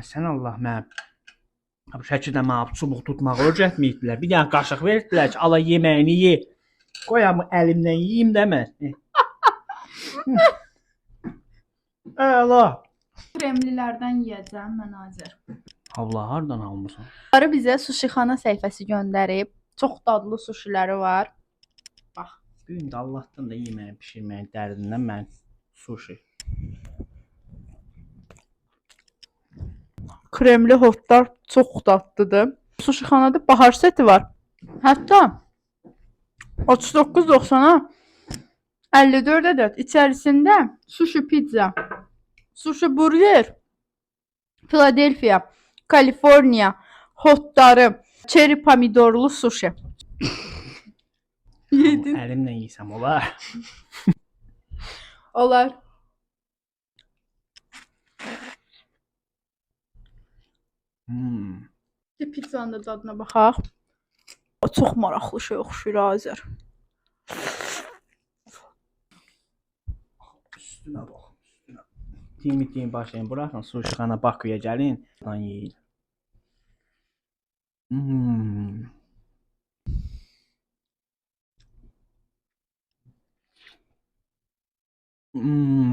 Sən Allah mən bu Şəkidə mənə çubuq tutmağı öyrətməyibdilər. Bir dənə qaşıq verdilər ki, ala yeməyini ye. Qoy amma əlimdən yeyim də mən. Əla. Kremlilərdən yeyəcəm mən Azər. Abla hardan almısan? Bunları bizə suşixana səhifəsi göndərib. Çox dadlı suşiləri var. Bu gün də Allahdan da yeməyi bişirməyin dərdindən mən suşi. Kremli hotlar çox dadlıdır. Suşixanada bahar seti var. Hətta 39.90-a 54 ədəd içərisində suşi pizza, suşi burger, Philadelphia, Kaliforniya hotları, çeri pomidorlu suşi. Yedin. Əlimlə yesəm olar. Olar. Hmm. Bir pizzanın da dadına baxaq. O çox maraqlı şey oxşuyur Azər. Üstünə bax, üstünə. Timi timi başlayın, buraxın suşixana Bakıya gəlin, buradan yeyin. Hmm. Hmm.